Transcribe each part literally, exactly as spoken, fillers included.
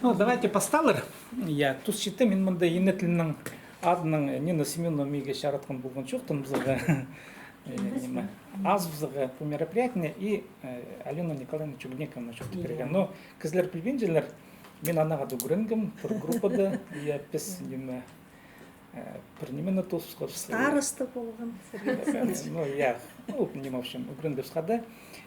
Ну, давайте пасталар. Я, тус читі, мин мында ине тілінің адынаң Нина Семёновна миге чаратхан полған чоохтан пызарға. Э, ниме, азыбызарға пу мероприятиені и, э, Алёна Николаевна Чугунниковна чоохтап пирген. Но кізілер пілбинчелер, мин анаң хада ӱгренгем, пір группада, я, піс, ниме, э, пір нимені тоосхабыс. Староста полған. Ну, я, ну, ниме, в общем, ӱгренгебіс хада.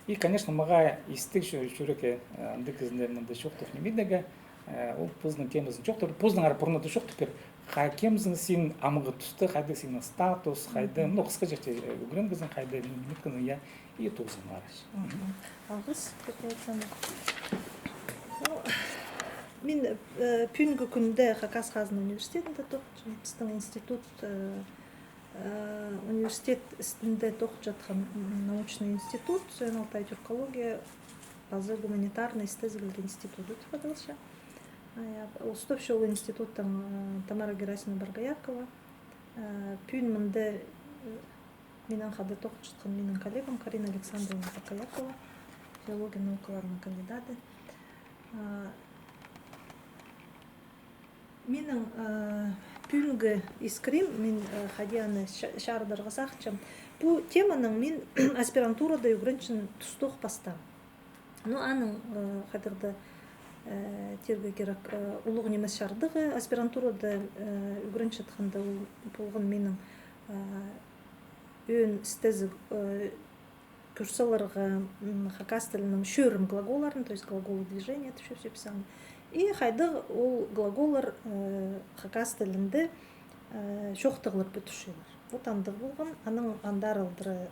И, конечно, мағаа истіг чӱ-, чӱрекке, э, андағ кізіні мында чоохтап нимедерге, э, ол позының темазын чоохтап, позының ара пурнада чоохтап пир. Ха, кемзің син амғы туста, хайдағ синің статус, хайдағ, ну, хысхаҷахча, э, ӱгренгезің, хайдағ ниме иткезің, я, и тоғызың мар. Алғыс, Петя Александрович. Ну, мин, э, пӱӱнгі кӱнде Хакас хазна университетінде тоғынчам, пістің институт, э, э, университет істінде тоғынчатхан, м, научный институт, Саян-Алтай тюркология, паза гуманитарный істезіглер институты тіп адалча. А, я, устапча ол институттың, э, Тамара Герасимовна Боргоякова. Э, пӱӱн мында, э, минең хада тоғынчатхан минің коллегам Карина Александровна Боргоякова, филология наукаларының кандидаты. А, минің, э, пӱӱнгі искірім, мин, э, хайди аны ча-, чарыдарға сағынчам. Пу теманаң мин аспирантурада ӱгренчең тустох пастаам. Ну, аның, э, хайдағ-да, э, тирге кирек, э, улуғ нимес чардығы, аспирантурада, э, ӱгренчеткенде ол полған минің, э, ӧӧн істезіг, э, курсаларға, м, хакас тілінің чӧрім глаголларын, то есть глаголы движения, тіпчебіс аны. И хайдағ ол глаголлар, э, хакас тілінде, э, чоохтағлар пӱдірчелер. Вот андағ полған, анаң андар алдыра,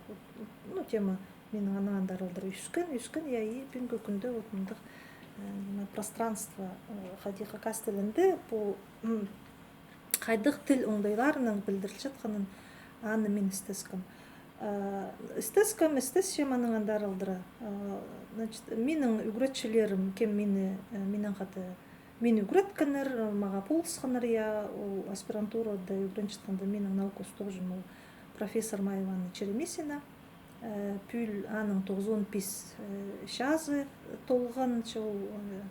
ну, тема минің анаң андар алдыра ӧскен, ӧскен, я, и пӱӱнгі кӱнде вот мындағ, э, ниме, пространство, э, хайди хакас тілінде пу, м, хайдағ тіл оңдайларынаң пілдірілчеткенін, аны мин істескем. Э, істескем, істесчем анаң андар алдыра. Э, значит, минің ӱгретчілерім, кем мині, э, минең хада, мині ӱгреткеннер, мағаа полысханнар, я, ол аспирантурада ӱгренчеткенде минің наука устағҷым ол профессор Майя Ивановна Черемисина. Э, пӱӱл аның тоғызон пис, э, чазы толған, че ол, э,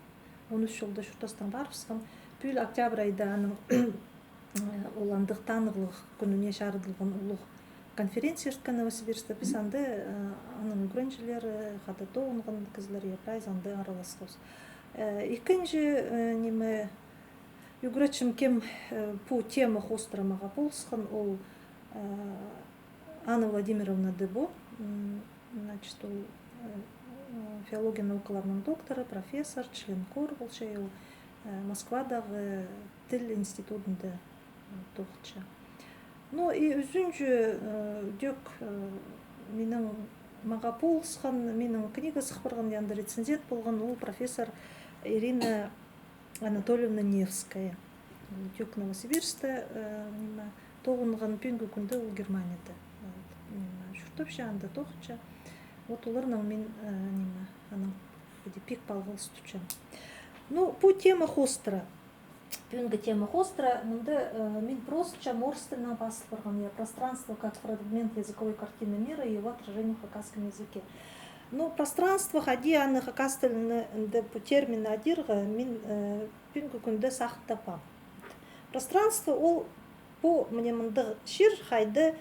он ӱс чылда чуртастаң парыбысхан. Пӱӱл октябрь айда аның, э, ол андағ танығлығ кӱніне чарыдылған улуғ конференция ирткен Новосибирскте. Піс анда, э, аның ӱгренҷілері, хада тоғынған кізілер, я, прайзы анда араласхабыс. Э, ікінҷі, э, ниме, ӱгретчім, кем, э, пу тема хоостыра мағаа полысхан, ол, э, Анна Владимировна Дебо, м, значит, ол, э, э, филология наукаларының докторы, профессор, член кор полча, ол, э, Москвадағы тіл институтында, э, тоғынча. Ну, и ӱзінҷі, э, ідӧк, э, минің мағаа полысхан, минің книга сых парған, я анда рецензент полған, ол профессор Ирина Анатольевна Невская. Ол ідӧк Новосибирскте, э, ниме, тоғынған, пӱӱнгі кӱнде ол Германияда. Вот, ниме, чуртапча, анда тоғынча. Вот оларнаң мин, э, ниме, анаң пу пик палғалыс тутчам. Ну, пу тема хоостыра. Пӱӱнгі тема хоостыра, мында, э, мин простчам, орыс тілінең пазыл парған, я, пространство как фрагмент языковой картины мира и его отражение в хакасском языке. Ну, пространство, хайди аны хакас тілінде пу термин адирға, мин, э, пӱӱнгі кӱнде сағын таппаам. Пространство ол пу, міне, мындағ чир, хайда,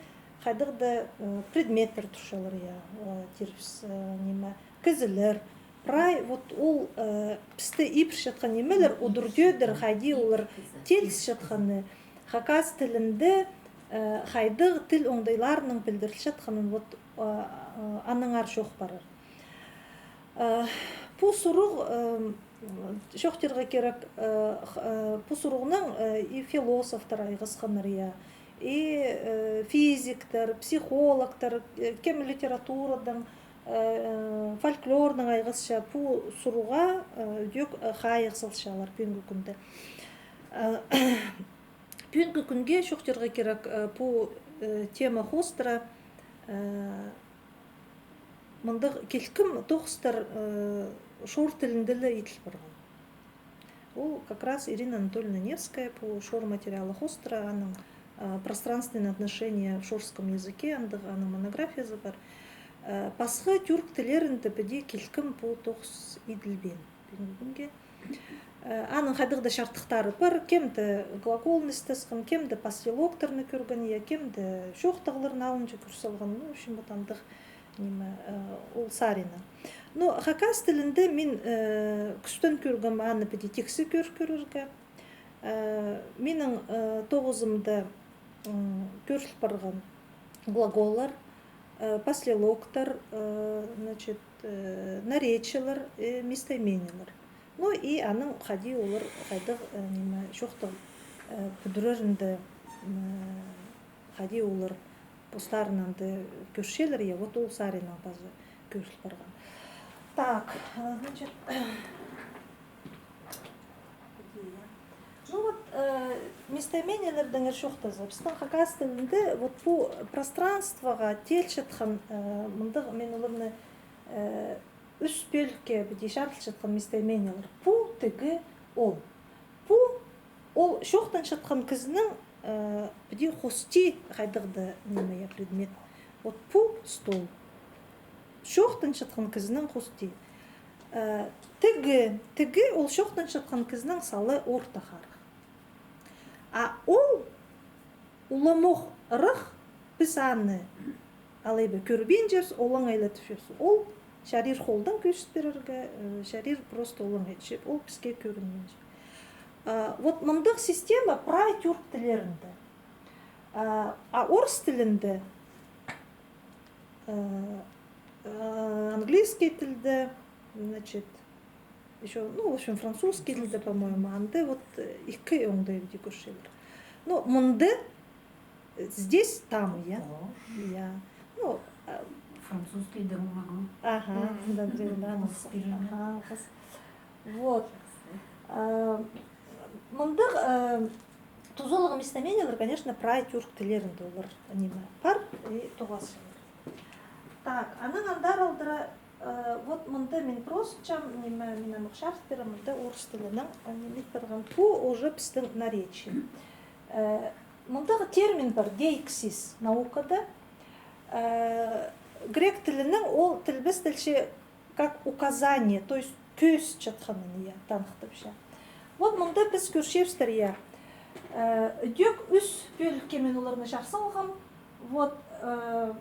хайдағ-да, э, предметтер турчалар, я, э, тирбіс, э, ниме, кізілер. Прай вот ол, э, пісті ибірчеткен нимелер, удур тӧӧдер, хайди олар теелісчеткені, хакас тілінде, э, хайдағ тіл оңдайларынаң пілдірілчеткенін, вот, э, э, аннаңар чоох парар. Э, пу сурығ, э, чоохтирға кирек, э, х-, э, пу сурығнаң, э, и философтар айғасханнар, я, и, э, физиктер, психологтар, э, кем литературадаң, э, фольклорнаң айғасча, пу сурығға, э, ідӧк, э, хайығ салчалар пӱӱнгі кӱнде. Э, пӱӱнгі кӱнге чоохтирға кирек, э, пу, э, тема хоостыра, э, мындағ килкім тоғыстар, э, шор тілінде ле иділ парған. Ол как раз Ирина Анатольевна Невская, пу шор материалы хоостыра, аның, э, «Пространственные отношения в шорском языке», андағ аның монографиязы пар. Э, пасха тюрк тіллерінде піди килкім пу тоғыс иділбеен пӱӱнгі кӱнге. Э, аның хайдағ-да чардыхтары пар, кем-де глаголны істескен, кем-де послелогтарны кӧрген, я, кем-де чоохтағларны алынҷа кӧр салған. Ну, в общем, вот андағ ниме, э, ол саринаң. Но хакас тілінде мин, э, кӱстең кӧргем аны піди тиксі кӧр-, кӧрерге. Э, минің, э, тоғызымда, м, кӧріл парған глаголлар, э, послелогтар, э, значит, э, наречиелер, э, местоимениелер. Ну и аның хайди олар, хайдағ, э, ниме, чоохтағ, э, пӱдірерінде, м, хайди олар постарын анда кӧрчелер, я, вот ол саринаң паза кӧріл парған. Так, э, значит, ну вот, э, местоимениелердеңер чоохтаза, пістің хакас тілінде вот пу пространствоға тилчеткен, э, мындағ, мин оларны, э, ӱс пӧлікке піди чарылчатхан местоимениелер. Пу, тігі, ол. Пу, ол чоохтанчатхан кізінің, э, піди хости хайдағ-да ниме, я, предмет. Вот пу стол. Чоохтанчатхан кізінің хости. Э, тігі, тігі ол чоохтанчатхан кізінің сала орта харах. А ол уламох ырах, піс аны алай ба кӧрбинчебіс, олаңай ла тіпчебіс. Ол чарир холдаң кӧзіт пирерге, э, чарир просто олаңай тіпче, ол піске кӧрінминче. А, вот мындағ система прай тюрк тіллерінде. А, а орыс тілінде, э, э, английский тілде, значит, ещё, ну, в общем, французский тілде, по-моему, анда вот, э, ікі оңдай піди кӧрчелер. Ну, мында, э, здесь, там, я. О. Я. Ну, а, французский тілде могу. Ага, да, да, да. Орыс тілде. Ага, орыс. Вот. А, мындағ, э, тузалығ местоимениелер, конечно, прай тюрк тіллерінде олар ниме пар и тоғасчалар. Так, анаң андар алдыра, э, вот мында мин простчам, ниме, мин ам ох чарыт пирем, мында орыс тілінең, э, ниме ит парған, пу уже пістің наречие. Э, мындағ термин пар, деиксис наукада. Э, грек тілінең ол тілбестелче как указание, то есть кӧзітчетханын, я, таныхтапча. Вот мында піс кӧрчебістер, я. Э, ідӧк ӱс пӧлікке мин оларны чар салғам. Вот, э,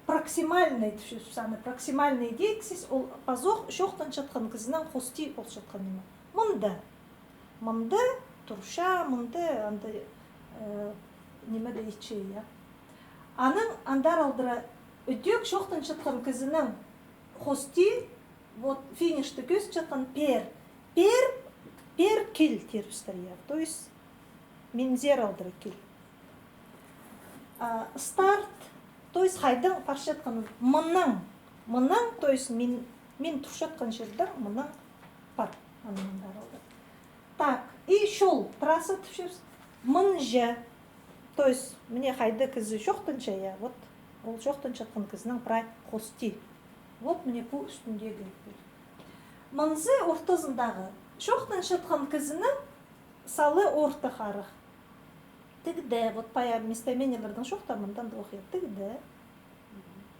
проксимальный, тіпчебіс аны, проксимальный деиксис, ол пазох чоохтанчатхан кізінің хости полчатхан ниме. Мында. Мында турча, мында, анда, э, ниме дее итче, я. Анаң андар алдыра ідӧк чоохтанчатхан кізінің хости, вот, финишті кӧзітчеткен пеер. Пеер, пеер кил тирбістер, я. То есть, минзер алдыра кил. А, старт, то есть хайдаң парчатханын, мынаң, мынаң, то есть мин, мин турчатхан чирдең мынаң пар, анаң андар алдыра. Так, и чол, трасса тіпчебіс, мынҷа, то есть мына хайда кізі чоохтанча, я, вот, ол чоохтанчатхан кізінің прай хости. Вот мына пу ӱстӱндегі. Мынзы ортазындағы, чоохтанчатхан кізінің сала орта харах. Тігде, вот пая местоимениелердең чоохтаам, мындаң даа ох, я, тігде.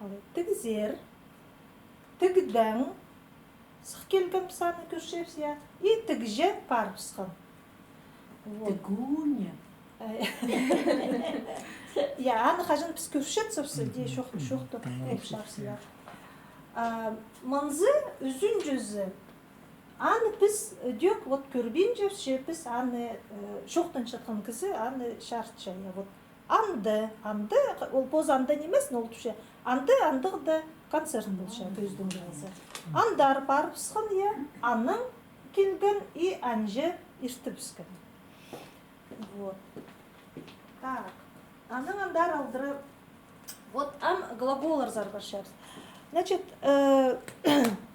Алай, тігзер. Тігдең. Сых килген, піс аны кӧрчебіс, я. И тігҷе парыбысхан. Вот. Тігуня. Э, я, аны хаҷан піс кӧрчетсебіс, дее чоох-, чоохтап полчабыс, я. А, мынзы, ӱзінҷізі, аны піс ідӧк, вот, кӧрбинчебіс, че піс аны, э, чоохтанчатхан кізі аны чарытча, я, вот. Анда, анда, ол позы анда нимес, но ол тіпче. Анда, андағ даа концерт полча, кӧзідімге алза. Андар парыбысхан, я, анаң килген и анҷа иртібіскен. Вот. Так. Анаң андар алдыра. Вот ам глаголларзар парчабыс. Значит, э,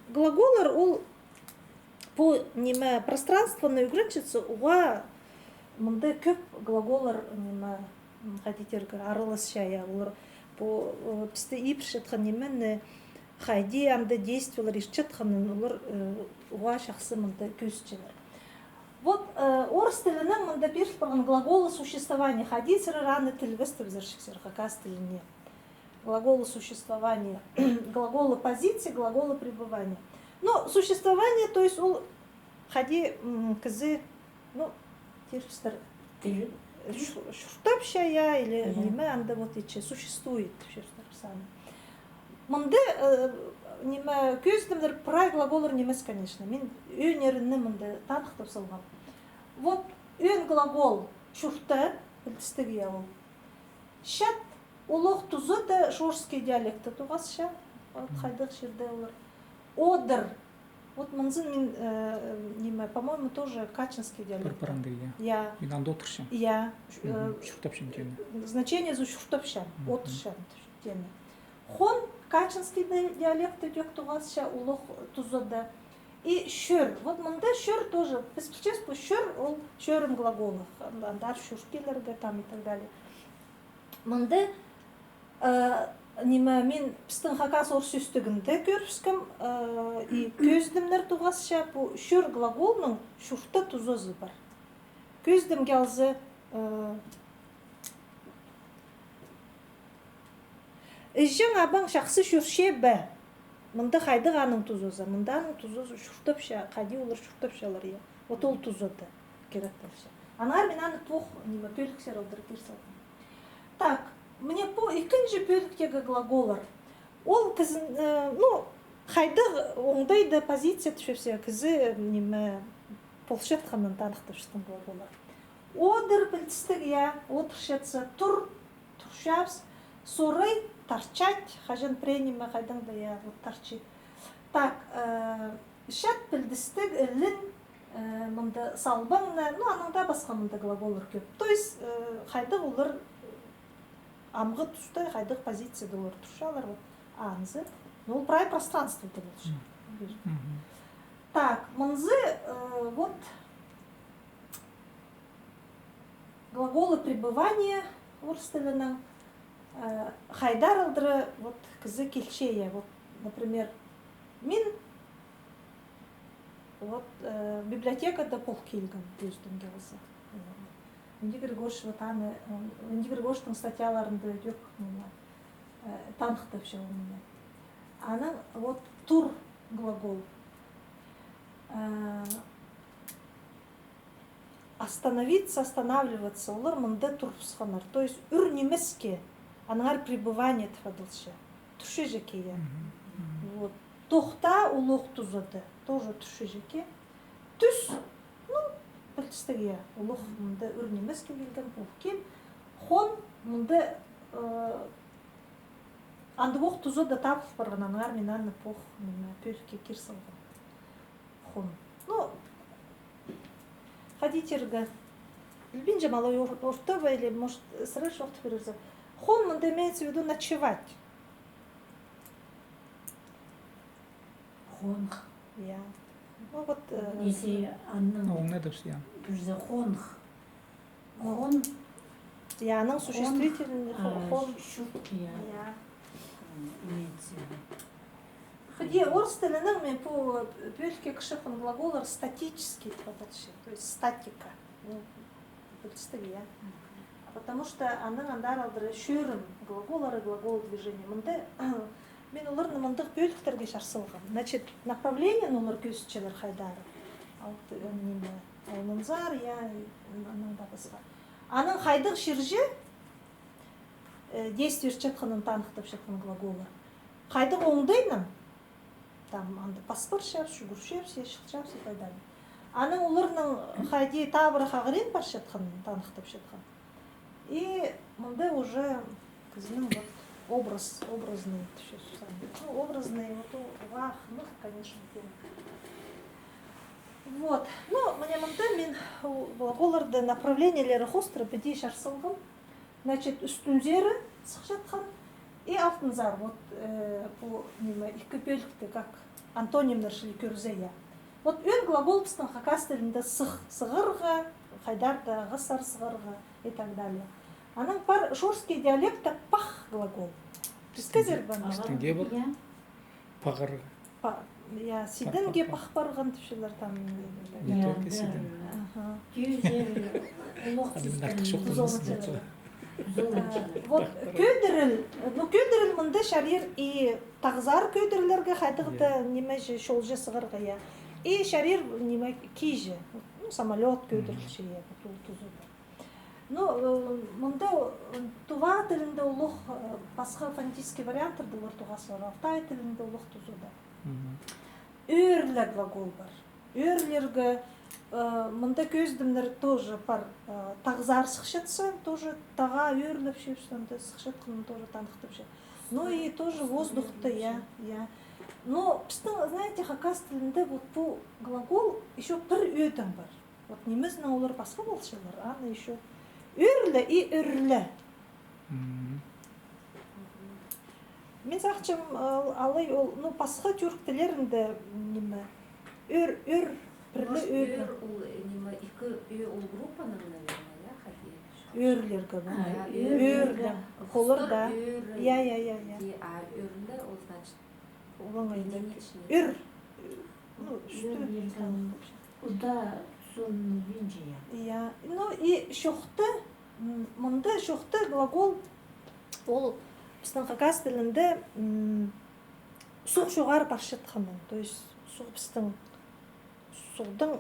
глаголлар ол пу ниме пространствоны ӱгренчетсе, уғаа мында кӧп глаголлар ниме, м, хайди тирге, араласча, я, олар пу, э, пісті ибірчеткен нимені, хайди анда действиелер иртчеткенін олар, э, уғаа чахсы мында кӧзітчелер. Вот, э, орыс тілінең мында пиріл парған глаголы существования. Хайди сірер аны тілбестебізерҷіксер хакас тіліне. Глаголы существования, глаголы позиции, глаголы пребывания. Но существование, то есть ол хайди, м, кізі, ну, тирчестер, чу-, чуртапча, я, или ниме, анда вот итче, существует, тирчестер саны. Мында, э, ниме, кӧзідімнер, прай глаголлар нимес, конечно. Мин ӧӧннерін мында таныхтап салғам. Вот ӧӧн глагол чурта, пілдістіг, я, ол. Чат, улуғ тузада, шорский диалекті тоғасча, вот хайдағ чирде олар. Одыр. Вот мынзын мин, э, ниме, по-моему, тоже качинский диалект. Пір-пірінде, я. Я. Мин анда одырчам. Я. Чуртапчам теені. Значение за чуртапчам, одырчам теені. Хон, качинский ди-, диалект идӧк тоғасча, улуғ тузада. И чӧр. Вот мында чӧр тоже. Піс пілчебіс, пу чӧр, ол чӧрім глаголы. Андар чӧр килерге там и так далее. Мында, э, ниме, мин пістің хакас орыс сӧстігінде кӧрібіскем, э, и кӧзідімнер тоғасча, пу чӧр глаголның чурта тузазы пар. Кӧзідімге алза, э, іҷең-абаң чахсы чӧрче бе? Мында хайдағ аның тузазы? Мында аның тузазы чуртапча, хайди олар чуртапчалар, я. Вот ол тузада кирек полча. Аннаңар мин аны пу, ниме, пӧліксер алдыра кир салғам. Так, мына пу ікінҷі пӧліктегі глаголлар. Ол кізі, э, ну, хайдағ оңдайда позиция тіпче, кізі, ниме, полчатханын таныхтапчатхан глаголлар. Одыр, пілдістіг, я, одырчатса, тур, турчабыс, сорай, торчать, хаҷан пірее ниме хайдаң даа, я, вот торчит. Так, э, чат, пілдістіг, ілін, э, мында салбаң на, ну, анаң даа пасха мында глаголлар кӧп. То есть, э, хайдағ олар, э, амғы туста, хайдағ позицияда олар турчалар, вот, анзы. Ну, ол прай пространствода полча. Так, мынзы, э, вот, глаголы пребывания орыс тілінең, э, хайдар алдыра, вот, кізі килче, я, вот, например, мин, вот, э, библиотекада пол килгем, кӧзідімге алза. Ынди Григорьевич, вот аны, э, Ынди Григорьевичтің статьяларында идӧк, э, таныхтапча ол мыны. Анаң вот тур глагол. Э, Остановиться, останавливаться, олар мында турыбысханнар. То есть ӱр нимеске, аннаңар пребывание тіп адалча. Турча чіке, я. Вот. Тохта, улуғ тузада. Тоже турча чіке. Тӱс, ну, пілдістіг, я. Улуғ мында ӱр нимеске килген, пол кил. Хон мында, э, андағох тузада табыл парған, аннаңар мин аны пу, ниме, пӧлікке кир салғам. Хон. Ну, хайди тирге. Пілбинчем, алай ор-, орта ба или, может, сразу чоохтап пирерзер. Хон мында имеется в виду ночевать. Хонх. Я. Ну вот, э, если анның оңнадыбыс, я. Пірзе хонх. Хон. Я, аның существительный, а, хо-, хон. Чурт, я. Я. М, имеется в виду. Хайди орыс тілінең мин пу пӧлікке кірчеткен глаголлар статический тіп адалча, то есть статика. Ну, пілдістіг, я. А потому что аның андар алдыра чӧрім глаголлары, глагол движения. Мында мин оларны мындағ пӧліктерге чар салғам. Значит, направлениені олар кӧзітчелер хайдар. Алты, э, ниме, алнынзар, я, и аннаң даа пасха. Анаң хайдағ чирҷе, э, действие иртчетханын таныхтапчатхан глаголлар. Хайдағ оңдайнаң, там, анда пас парчабыс, чӱгӱрчебіс, я чылчабыс, и так далее. Анаң оларның хайди табырах ағырин парчатханын таныхтапчатхан. И мында уже кізінің вот образ, образный, ну, образный, вот ол уғаа хынығ, конечно, тема. Вот. Ну, мына мында мин ол глаголларды направлениелері хоостыра піди чар салғам. Значит, ӱстӱнзері сыхчатхан и алтынзар. Вот, э, пу, ниме, ікі пӧлікті, как антонимнер чіли кӧрзе, я. Вот ӧӧн глагол пістің хакас тілінде сых, сығарға, хайдар даа ағас сар сығарға и так далее. Анаң пар шорский диалектта пах глагол. Пістіңде пар. Пістіңде пар. Я. Пағарға. Па-, я, сиденге пах парған тіпчелер там. Не только сиден. Аха. Кӧзер, улуғ сиден. Э, вот кӧдіріл, ну, кӧдіріл мында чарир и тағзар кӧдірілерге хайдағ-да, я, ниме чи, чолҷа сығарға, я. И чарир ниме киҷе, ну, самолёт кӧдірілче, я, вот ол тузында. Ну, э, мында, э, тува тілінде улуғ, э, пасха фонетический варианттар да олар тоғасчалар, алтай тілінде улуғ тузында. Мгм. Ӧрле глагол пар. Ӧрлерге, э, мында кӧзідімнер тоже пар, э, тағзар сыхчатса, тоже тағаа ӧрлепчебіс, анда сыхчатханын тоже таныхтапча. Ну и тоже воздухты, я, я. Но пістің, знаете, хакас тілінде вот пу глагол ещё пір ӧдең пар. Вот нимезінең олар пасха полчалар, аны ещё ӧрле и ӧрле. Мгм. Мин сағынчам, ал-, алай ол, ну, пасха тюрк тіллерінде, м, ниме, ӧр, ӧр, пірле. Может, ӧр, ӧр ол, э, ниме, ікі ӧ ол группаның, наверное, я, хайди? Ӧрлерге, ба? А, ӧр, ӧрле. Ӧрле. Холар, да. Ӧр. Я, я, я, я. Де, а ӧрле, ол, значит, олаңай, единичный. Ӧр. Ну, ӧр, что ӧр, это? Удаа сунминча, я. Я. Ну, и чохты, м, мында чохты глагол, ол пістің хакас тілінде, м, суғ чоғар парчатханын, то есть суғ пістің, суғдың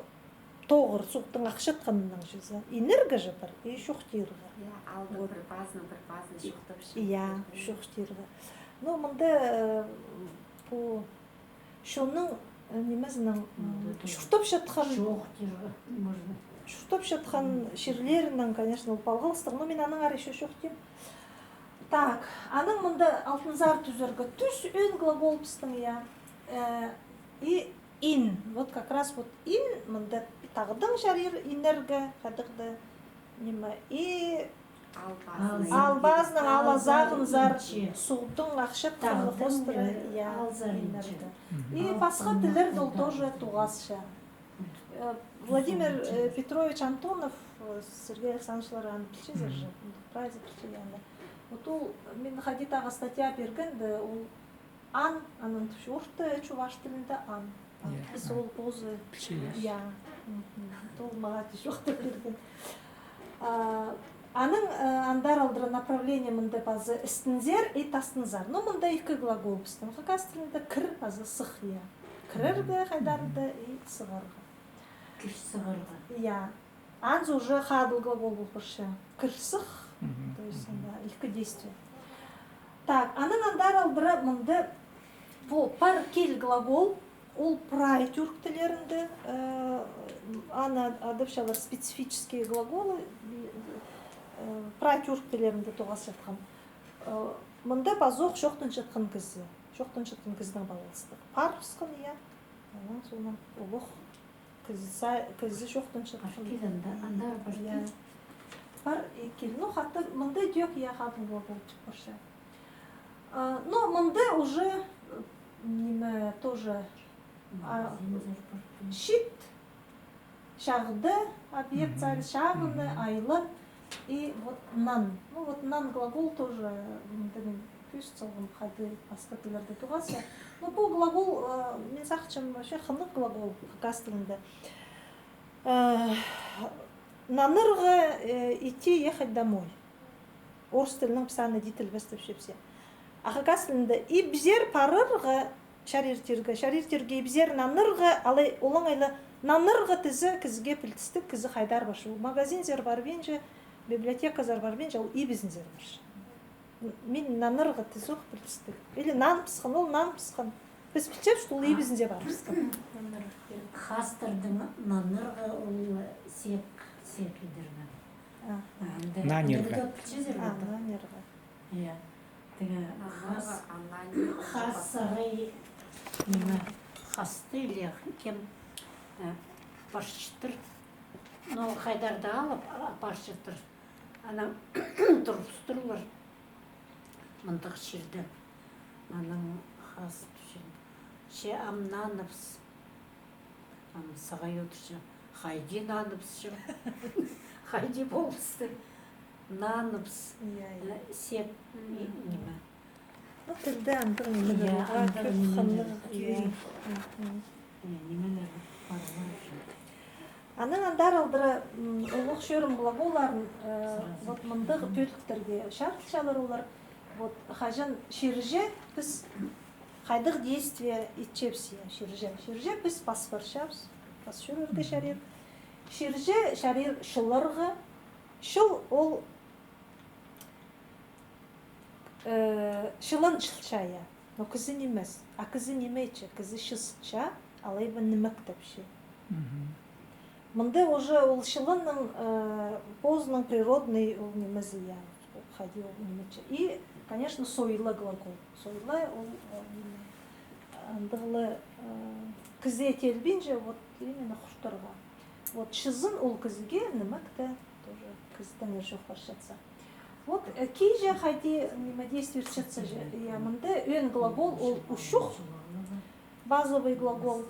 тоғыр, суғдың ахчатханын чізе. Инерге же пар, и чох тирге. Я, алды, вот, пір пазыны, пір пазыны чоохтапча. Я, чох тирге. Ну, мында, э, пу чонның, э, нимезінең, м, чуртапчатхан, чуртапчатхан чирлерінең, конечно, ол палғалыстығ, но мин аннаңар ещё чох тим. Так, анаң мында алтынзар тӱзерге. Тӱс ӧӧн глагол пістің, я. Э, и ин. Вот как раз вот ин, мында тағдың чарир инерге, хайдағ-да, ниме, и Албазының, албазының алазағынзар, суғдың ахчатханын хоостыра, я, инерге. И пасха тіллерде ол тоже тоғасча. Э, Владимир, э, Петрович Антонов, э, Сергей Александровичлар аны пілчезер же, прайзы пілче, я. Вот ол, мин хайди тағы статья пиргенде, ол Ан, анаң тіпче орта чуваш тілінде ан. Ан. Я. Піс ол позы. Пілчебіс. Я. Мгм. Ол мағаа тіс чоохтап пирген. А, анаң, э, андар алдыра направление мында пазы істінзер и тастынзар. Ну, мында ікі глагол пістің хакас тілінде кір пазы сых, я. Кірерге, хайдарға-да, и сығарға. Кір сығарға. Я. Анзы уже хадыл глагол пол парча. Кір сых. Мгм. То есть, мгм, анда ікі действие. Так, анаң андар алдыра мында пу пар кил глагол, ол прай тюрк тіллерінде, э, аны адапчалар специфические глаголы, э, прай тюрк тіллерінде тоғасчатхан. Э, мында пазох чоохтанчатхан кізі. Чоохтанчатхан кізінең палғалыстығ. Пар пысхан, я. Анаң соонаң улуғ Кізі са-, кізі чоохтанчатхан. Пар кил анда, анда пар кил. Я. Пар и кил. Ну, хатап, мында тӧӧк, я, хатап полып парча. А, ну, мында уже, ниме, тоже, а, магазинзар пар кил. Чит, чағды, объект, мгм, сари, чағыны, мгм, айлап, И вот нан. Ну вот нан глагол тоже, м, мында мин кӧзіт салғам, хайди пасха тіллерде тоғасча. Ну, пу глагол, э, мин сағынчам, вообще хынығ глагол хакас тілінде. Э, нанарға, э, идти, ехать домой. Орыс тілінең піс аны іди тілбестепчебіс. А хакас тілінде ибзер, парарға, чарир тирге, чарир тирге, ибзер, нанарға, алай, олаңай ла, нанарға тізе кізіге пілдістіг, кізі хайдар парча. Ол магазинзер парбинча, библиотеказар парбинча, ол ибізінзер парча. М-, мин нанарға тізе ох пілдістіг. Или нан пысхан, ол нан пысхан. Піс пілчебіс, что ол ибізінзер парыбысхан. Хастырдың нанарға ол сек, сек идерге. А. Анда нанирға. Анекдот пілчезер бе? А, нанирға. Я. Тігі хас, хас сағай, ниме, хасты или кем, э, парчатыр. Ну, хайдар-да алып, а, парчатыр. Анаң турғыстырлар. Мындағ чирде. Анаң хас тӱзен. Че ам наныбыс. Ам сағай одырча. Хайди наныбыс че. Хайди полыбысты. Наныбыс. Я, я. Э, сек, и, ниме. Ну, тілде андағ ниме. Я, андағ ниме. Кӧп хынығ, я. Мгм. Э, нимелер парылар. Анаң андар алдыра, м, улуғ чӧрім глаголларын, э, вот мындағ пӧліктерге чарылчалар олар. Вот хаҷан чирҷе піс хайдағ действие итчебіс, я, чирҷе. Чирҷе піс пас парчабыс, пас чӧрерге чарир. Чирҷе чарир чыларға. Чыл ол Э, чылан чылча, я. Но кізі нимес. А кізі ниме итче? Кізі чысча, алай ба нимектепче. Мында уже ол чыланның, э, позының природный ол нимезі, я. Хайди ол ниме итче. И, конечно, сойыла глагол. Сойыла ол, э, ниме, андағ ла, э, кізее теелбинче, вот именно хуртарға. Вот чызын ол кізіге, нимекті тоже кізідеңер чоох парчатса. Вот, э, киҷе хайди, ниме, действие итчетсе же, я, мында ӧӧн глагол ол учух, базовый глагол,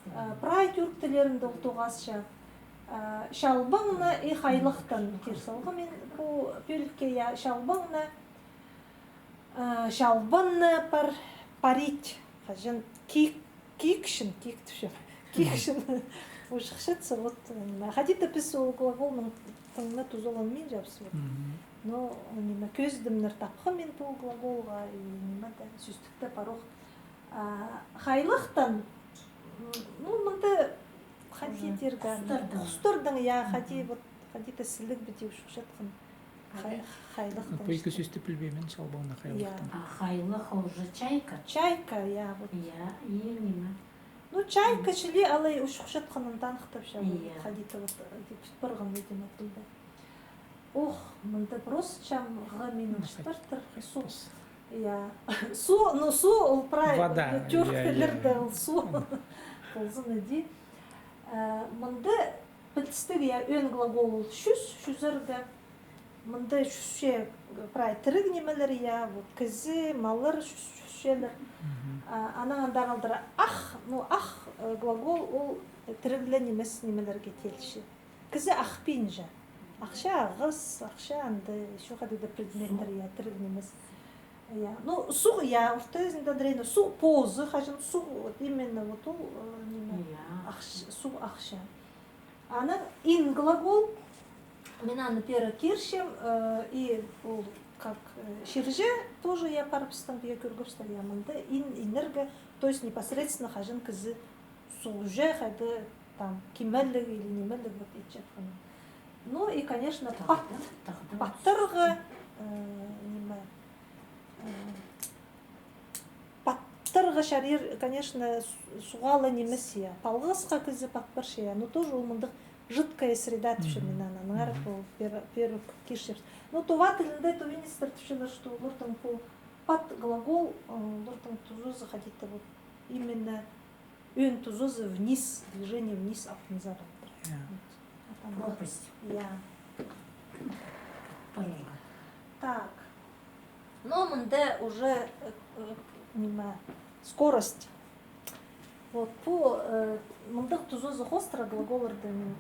э, прай тӱрк тіллерінде ол тоғасча. Э, чалбаңна и хайлахтан кир салғам мин пу пӧлікке, я, чалбаңна, э, чалбанна пар, парить, хаҷан кик, кикчін, кик тіпчем. Кикчін. Ушахчатса, вот, м, хайди-да піс ол глаголның тыңына тузаланминчабыс, вот. Но, ниме, кӧзідімнер тапхам мин пу глаголға, и ниме-де, сӧстікте пар ох. А, хайлахтан, м, ну, мында хайди тирге, хустардаң, я, хайди, вот, хайди-да сіліг піди ушахчатхан. Хай-, хайлахтан. Пу ікі сӧсті пілбеем мин, чалбаңна, хайлахтан. Я. А хайлах ол же чайка? Чайка, я, вот. Я, и ниме. Ну, чайка чіли алай ушахчатханын таныхтапча, вот, я, хайди-да вот, э, тіп парған, видимо, тілде. Ох, мында просто чамғы минут партыр. Су. Я. Су, ну, су, ол прай, вода, тӱрк тіллерде ол су. Ползын иди. Э, мында пілдістіг, я, ӧӧн глагол ол чӱс, чӱзерге. Мында чӱсче прай тіріг нимелер, я, вот, кізі, маллар чӱс-, чӱсчелер. А, анаң андар алдыра ах, ну, ах, э, глагол ол, э, тіріг ле нимес нимелерге теелче. Кізі ахпинча. Ахча, ағас, ахча, анда ещё хайдағ-да предметтер, я, тіріг нимес. Я. Ну, суғ, я, орта ізінде андар, ну, суғ позы, хаҷан суғ, вот именно вот ол, э, ниме, я, ахч-, суғ ахча. Анаң ин глагол, мин аны пеер кирчем, э, и ол как, э, чирҷе тоже, я, парыбыстаң, я, кӧргебістең, я, мында ин, инерге, то есть непосредственно хаҷан кізі суғҷа, хайди там кимеліг или нимеліг вот итчеткен. Ну и, конечно, пат-, паттарға, э, ниме, э, паттарға чарир, конечно, су-, суғ ла нимес, я. Палғасха кізі пат парча, я. Ну, тоже ол мындағ жидкая среда тіпчем мин аны. Аннаңар ол пеер, пеер кирчебіс. Ну, тува тілінде тувинецтер тіпчелер, что оларның пу пат глагол, э, оларның тузазы хайди-да вот именно ӧӧн тузазы вниз, движение вниз, алтынзар алтыр. Я. Вот. Пропасть. Я. Парлар. Так. Но мында уже, э, э, ниме, скорость. Вот пу, э, мындағ тузазы хоостыра глаголларда мин,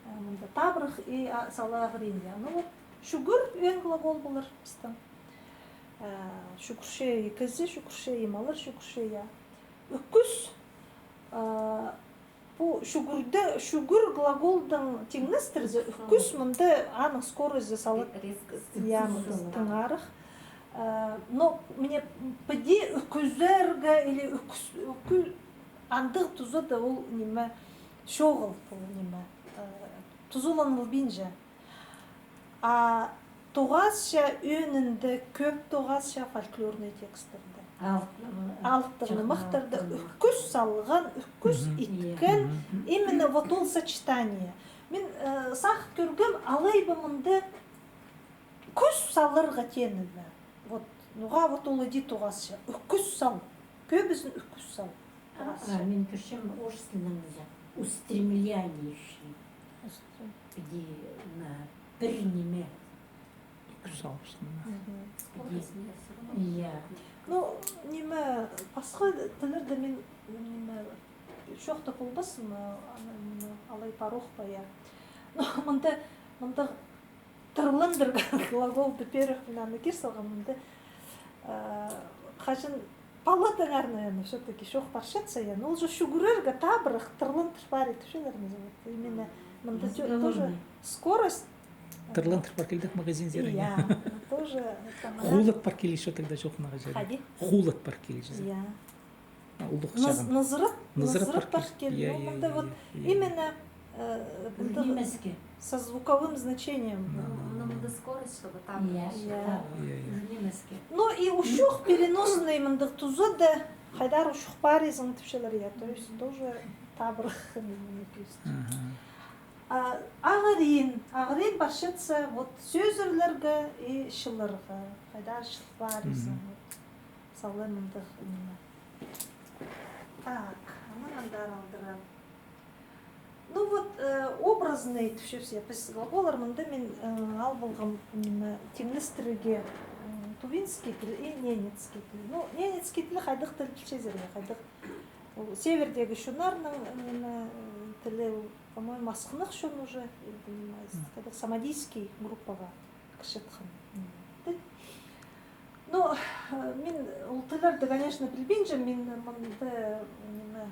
э, мында табырах и, а, сала ағырин, я. Ну вот, чӱгӱр ӧӧн глагол полар пістің. Э, чӱгӱрче и кізі, чӱгӱрче и маллар, чӱгӱрче, я. Ӱкӱс, э, пу чӱгӱрде, чӱгӱр глаголдаң тиңнестірзе, ӱкӱс мында аның скоростьзы салат. Резкость. Я, мында тыңарах. Э, но мына піди ӱкӱзерге или ӱкӱс-, ӱкӱ-, андағ тузада ол ниме чоғыл, ол ниме, э, тузаланылбинча. А тоғасча, ӧӧнінде кӧп тоғасча фольклорный текстерде. Алыптығ нымахтарда ӱкӱс салған, ӱкӱс иткен, именно вот ол сочетание. Мин, э, сағын кӧргем, алай ба мында кӱс саларға теені бе. Вот, ноға вот ол іди тоғасча. Ӱкӱс сал. Кӧбізін ӱкӱс сал. А, а, мин кӧрчем, орыс тілінең уза. Устремляющий. Устр-, піди, на, пір ниме. Ӱкӱс алыптығ. Мгм. Піди. Я. Ну, ниме, пасха тіллерде мин, ниме, чоохтап полбаспын, а, аны, ниме, алай пар ох па, я. Ну, мында, мында тырландырған глаголды пеер ох мин аны кир салғам, мында, э, хаҷан палатаңар, наверное, все-таки чоох парчатса, я, ну, ол же чӱгӱрерге табырах, тырландыр пари тіпчелер, вот, именно Мында тё- тоже скорость. Тырландыр пар килдік магазинзер. Я, тоже. Холод пар килче, тогда чоохтанарға чарир. Хайди? Холод пар килче. Я. А, улуғ чағын. Нызырап, нызырап пар кил. Ну, мында вот именно, э, со звуковым значением. Ну, мында скорость, чтобы там. Я. Ну и учух переносный мындағ тузада, хайдар учух парирзың тіпчелер, я, то есть тоже табырах, мин кӧзітчем. А, ағырин, ағырин парчатса вот сӧзірлерге и чылларға, хайдар чыл парирзың, вот. Сала мындағ ниме. Так, анаң андар алдыра. Ну вот, э, образный тіпчебіс, піс глаголлар мында мин, э, ал полғам, ниме, тиңнестірерге, м, тувинский тіл и ненецкий тіл. Ну, ненецкий тіл хайдағ тіл пілчезер, я, хайдағ. Ол севердегі чоннарның, э, ниме, э, тілі, ол, по-моему, асхынах чон уже, или, ниме, хайдағ самодийский группаға кірчеткен, м, тіл. Ну, э, мин ол тіллерді, конечно, пілбинчем, мин мында, ниме,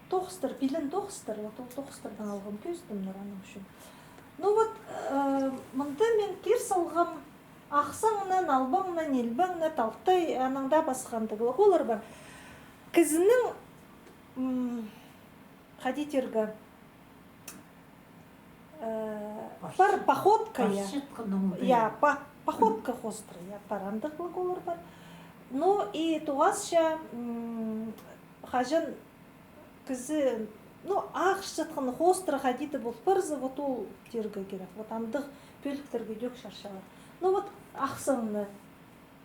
тоғыстар, пилен тоғыстар, вот ол тоғыстардаң алғам кӧзідімнер аның ӱчӱн. Ну вот, э, мында мин кир салғам ахсаңна, налбаңна, нилбеңне, талтай, анаң даа пасха андағ глаголлар пар. Кізінің, м, хайди тирге, э, пар походка, я. Я, по-, походка хоостыра, я, пар, андағ глаголлар пар. Ну и тоғасча, м, хаҷан кізі, ну, ағырчатхан хоостыра хайди-да пол парза, вот ол тирге кирек. Вот андағ пӧліктерге ідӧк чарчалар. Ну вот ахсаңна.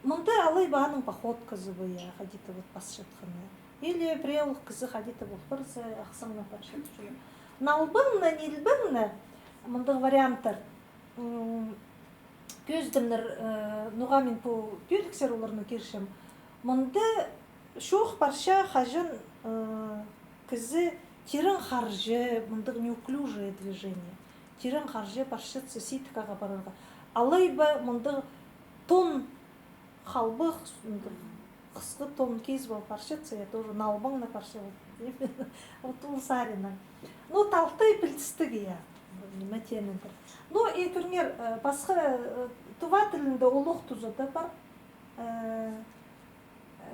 Мында алай ба аның походказы ба, я, хайди-да вот пасчатханы. Или пірее улуғ кізі хайди-да пол парза, ахсаңна парчатханы. Налбаңна, нилбеңне, мындағ варианттар. М, кӧзідімнер, э, ноға мин пу пӧліксер оларны кирчем. Мында чоох парча, хаҷан, э, кізі тирең харҷа, мындағ неуклюжее движение. Тирең харҷа парчатса сидік ағаа парарға. Алай ба мындағ тон, халбах, мындағ хысхы тон кизіп алып парчатса, я, тоже налбаңна парча. Вот ол саринаң. Ну, талтай пілдістіг, я. Ниме тееннер. Ну, и кӧріңер, э, пасха, э, тува тілінде улуғ тузада пар. Э,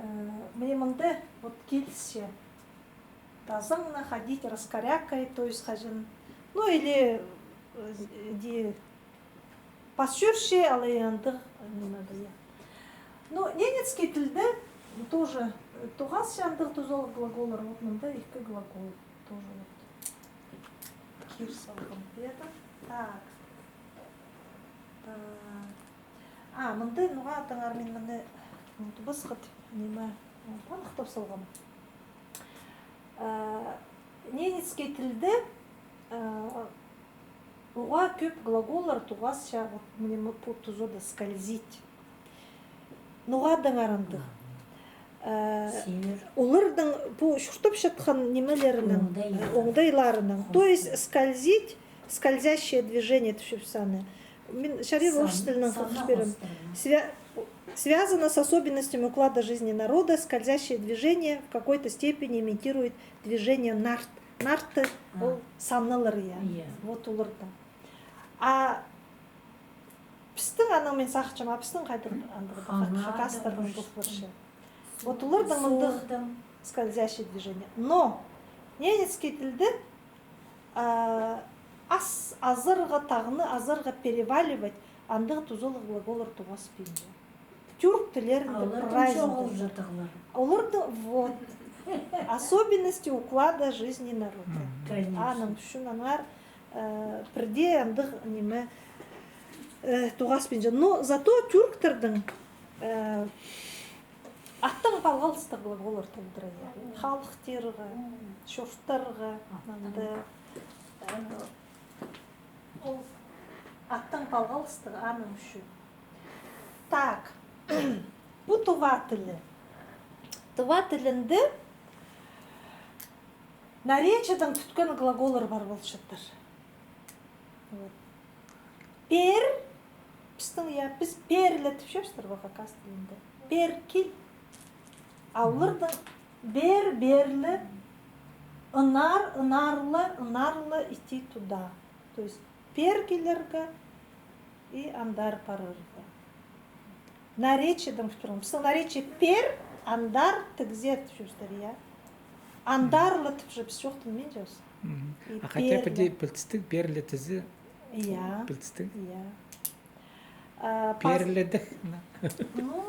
э, мына мында вот килісче. Тазаңна ходить раскорякой, то есть хаҷан. Ну, или, э, иди пас чӧрче, алай андағ, ниме, я. Ну, ненецкий тілде тоже, э, тоғасча андағ тузалығ глаголлар, вот мында ікі глагол тоже вот. Кир салғам. Так. Так. А, мында, ноға таңар мин мыны, м, тубасхат, ниме, м, таныхтап салғам. Э, ненецкий тілде, э, уғаа кӧп глаголлар тоғасча, вот, мына, м, пу тузада скользить. Ноға таңар андағ? Э, оларның пу чуртапчатхан нимелерінің, оңдайларының. То есть скользить, скользящее движение тіпчебіс аны. Мин чарир орыс тілінең хығырып пирем. Свя-, связано с особенностями уклада жизни народа, скользящее движение в какой-то степени имитирует движение нарт. Нарты ол саннылар, я. Вот оларда. А пістің анаң мин сағынчам, а пістің хайдағ андағ хакастарның пол парча. Вот оларда мындағ скользящее движение. Но ненецкий тілде, а, ас-, азарға, тағны азарға, переваливать, андағ тузалығ глаголлар тоғаспинча. Тюрк тіллерінде прайзында. Оларда, вот. Особенности уклада жизни народа. Аның ӱчӱн аннаңар, э, пірдее андағ ниме, э, тоғаспинча. Но зато тюрктернің, э, аттаң палғалыстығ глаголлар толдыра, я. Халыхтирға, чуртарға, анда, э, ол аттаң палғалыстығ аның ӱчӱн. Так. Пу тува тілі. Тува тілінде наречиедең тӱткен глаголлар пар полчаттыр. Вот. Пеер, пістің, я, піс пеер ле тіпчебістір хакас тілінде. Пеер кил. А оларның бер, бер ле, Ынар, ынарлы, ынарлы идти туда. То есть пер килерге и андар парарға. Наречиедең пӱтірген. Пістің наречие пер, андар, тігзе тіпчебістер, я. Андарлы тіпчебіс, чоохтанминчабыс. Мгм. И А хотя бы перлі. Пілдістіг, перлі тізе. Я. Пілдістіг. Я. А, паз- Перлідіг. Ну,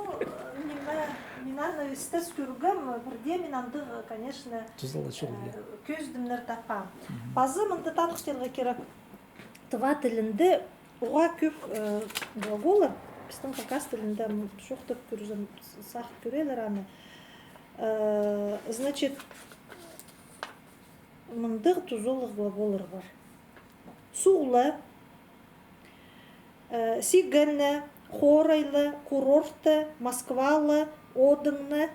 ниме, мин аны істес кӧргем, пірде мин андығ, конечно, Тузалас чох, э, я. Кӧзідімнер таппаам. Мгм. Пазы мында таныхтирға кирек. Тыва тілінде уғаа кӧп, э, глаголлар, пістің хакас тілінде, м, чоохтап кӧрзем, с-, сағын кӧрерлер аны. Э, значит, мындағ тузалығ глаголлар пар. Суғлы, э, сигені, хорайлы, курортты, Москвалы, одыңны.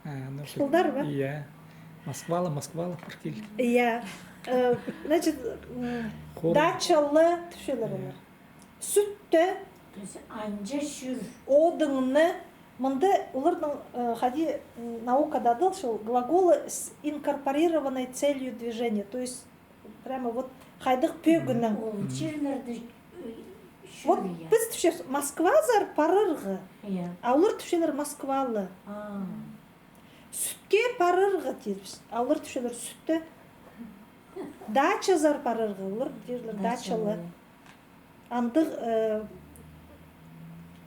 А, ну, Пілдір бе? Иә. Москвалы, Москвалы пір кил. Иә. Э, значит, м, Хор- дачалы тіпчелер Иә. Олар. Сӱтті, То есть анҷа чӱр. Одыңны, мында оларның, э, хайди, м, наукада адал, сол глаголы с инкорпорированной целью движения. То есть прямо вот хайдағ пӧгіннең. Ол чирлерде, э, Вот чӱр, я. Піс тіпчебіс Москвазар парарға, Я. А олар тіпчелер Москвалы. А. Сӱтке парарға тирбіс, а олар тіпчелер сӱтті. Дачазар парарға, олар тирлер дачалы. Дачалы. Андығ, э,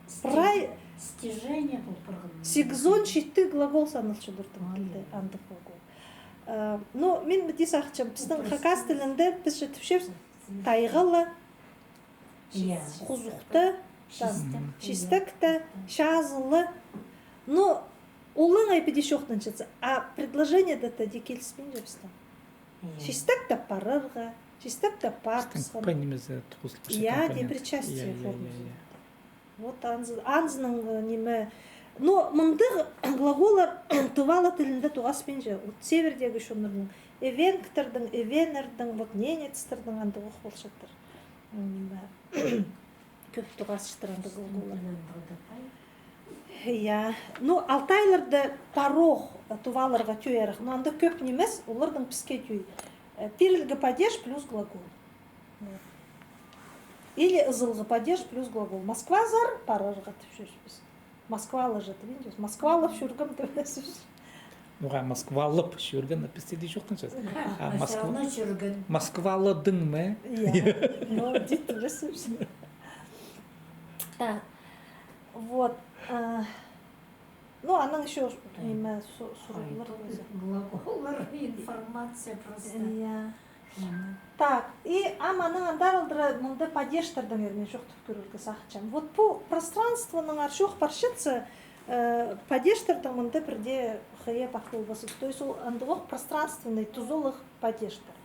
Сте-, прай стяжение пол парған. Сигізон читі глагол саналча оларның тілде, андығ глагол. Э, ну, мин піди сағынчам, пістің хакас тілінде піс же тіпчебіс тайғалы, Иә. Хузухты, там, чистек. Чистекті, чазылы. Ну, олаңай піди чоохтанчатса, а предложениеде тіде киліспинче пістің. Иә. Чистекті парарға, чистекті парыбысхан. Пістің п нимезі туғызылып. Иә, депричастие формазы. Вот анзы-, анзының, э, ниме. Но мындағ глаголлар тывалар тілінде тоғаспинча. Вот севердегі чоннарның, эвенгтердің, эвенердің, вот ненецтердің андағ ох полчаттыр. Ниме, кӧп тоғасчаттыр андағ глаголлар. Иә. Ну, алтайларда парох, э, туваларға тӧӧйерек. Но анда кӧп нимес, оларның піске тӧӧй. Э, пирілгі падеж плюс глагол. Вот. Или ызылғы падеж плюс глагол. Москвазар парарға тіпчебіс. Москвалы же тіп, Москвалап чӧргем тіп. Ноға Москвалап чӧрген, пісте дее чоохтанчабыс. А, Москва-, всё равно чӧрген. Москваладың ма? Я. Ну, дит, пілесің. Так. Вот. Э, ну, анаң ещё ниме, су-, сурығлар. Глаголлар, информация просто. Я. Так, и ам анаң андар алдыра мында падежтердеңер мин чоохтап кӧрерге сағынчам. Вот пу пространствоның арчох парчатса, э, падежтердең мында пірдее хыйа пах полбассың. То есть ол андағ ох пространственный тузалығ падежтер.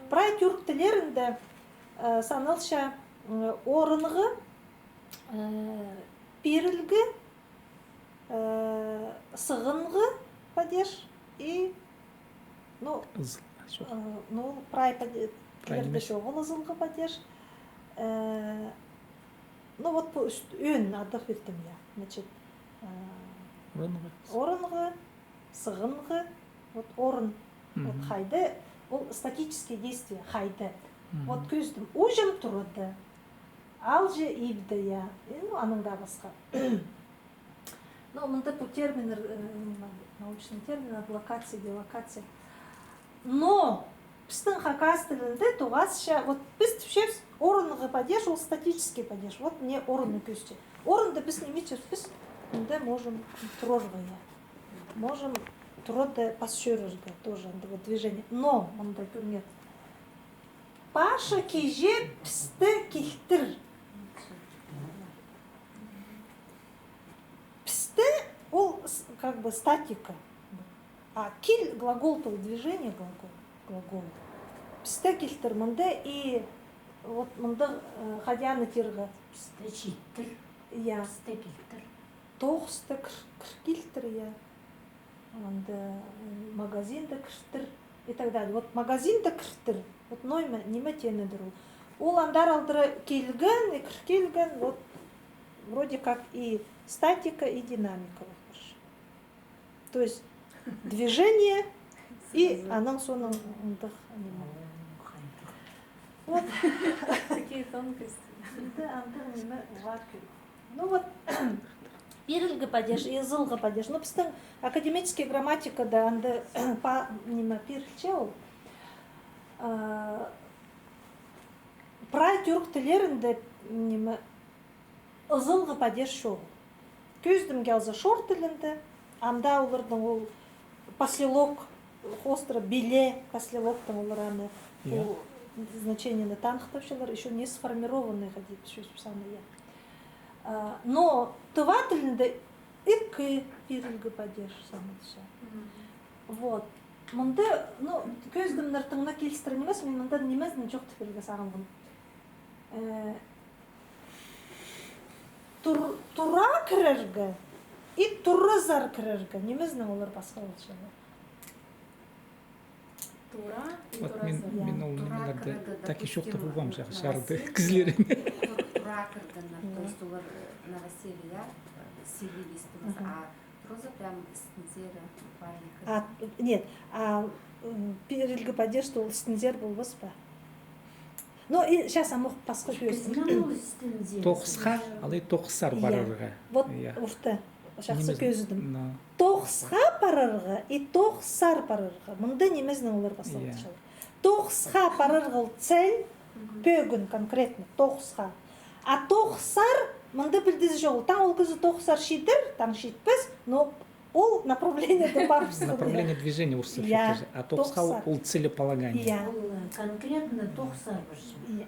Прай тюрк тіллерінде, э, саналча, м, орынғы, э, пирілгі, э, сығынғы падеж и, ну, ызыл, чох. Э, ну, прай паде-, прай нимес. Чоғыл ызылғы падеж. Э, ну, вот пу ӧӧн адап пирдім, я. Значит, э, орынғы. Орынғы, сығынғы, вот орын. Вот хайда, ол статические действия, хайда. Вот кӧзідім, уҷам турады, алҷа ибде, я. И, ну, анаң даа пасха. Но мында пу терминнер, э, ниме, научный термин, локация, делокация. Но пістің хакас тілінде тоғасча, вот піс тіпчебіс, орынғы падеж, ол статический падеж. Вот мына орынны кӧзітче. Орынды піс ниме итчебіс, піс мында можем турарға, я. Можем турарда пас чӧрерге тоже, андағ вот движение. Но мында кӧріңер. Паша киҷе пісті килтір. Пісті ол с-, как бы статика. А кил глагол, то движение глагол, глагол. Пісті килтір мында и вот мында, э, хайди аны тирге. Пісті читтір. Я. Пісті килтір. Тоғысты кір, кір килтір, я. Анда, м, магазинда кіртір и так далее. Вот магазинда кіртір. Вот ниме, ниме теенедір ол. Ол андар алдыра килген и кір килген, вот вроде как и статика, и динамика, вот, короче. То есть движение И анаң соонаң андағ ниме. Вот. Такие тонкости. Анда андағ ниме уғаа кирек. Ну вот, пирілгі падеж и ызылғы падеж. Ну, пістің академический грамматикада анда па-, ниме, пирілче ол. А, прай тӱрк тіллерінде, ниме, ызылғы падеж чоғыл. Кӧзідімге алза, шор тілінде, анда оларның ол послелог, хоостыра биле, послелогтың олар аны, я, ол значениені таныхтапчалар, ещё не сформированный, хайди, сӧс саны, я. А, но тыва тілінде ікі пирілгі падеж саналча. Мгм. Вот. Мында, ну, кӧзідімнер тың на килістіре нимес, мин мында нимезін чоохтап пирерге сағынғам. Э, тур-, тура кірерге и туразар кірерге. Нимезінең олар пасха полчалар? Тура и туразар. Вот мин, я, мин ол нимелерді так и чоохтап полбаам, чарыды кізілеріне. Тура кіргеннер, то есть олар, э, новоселье, э, селились, а туразар прям істінзер, буквально. А, нет, а, м, пирілгі падеж ол істінзер полбас па? Ну, и сейчас амох пасха кӧзідім. Тоғысха, алай тоғысар парарға. Вот орта. Чахсы кӧзідім. Тоғысха парарға и тоғысар парарға. Мында нимезінең олар пасха полчалар? Тоғысха парарға ол цель, пӧгін конкретно, тоғысха. А тоғысар, мында пілдізі чоғыл. Таң ол кізі тоғысар читер, таң читпес, но ол направлениеде парыбысхан. Направление движения орысча. Я, тоғысха ол целеполагание. Я. Ол, э, конкретно тоғысар пір чіли. Я.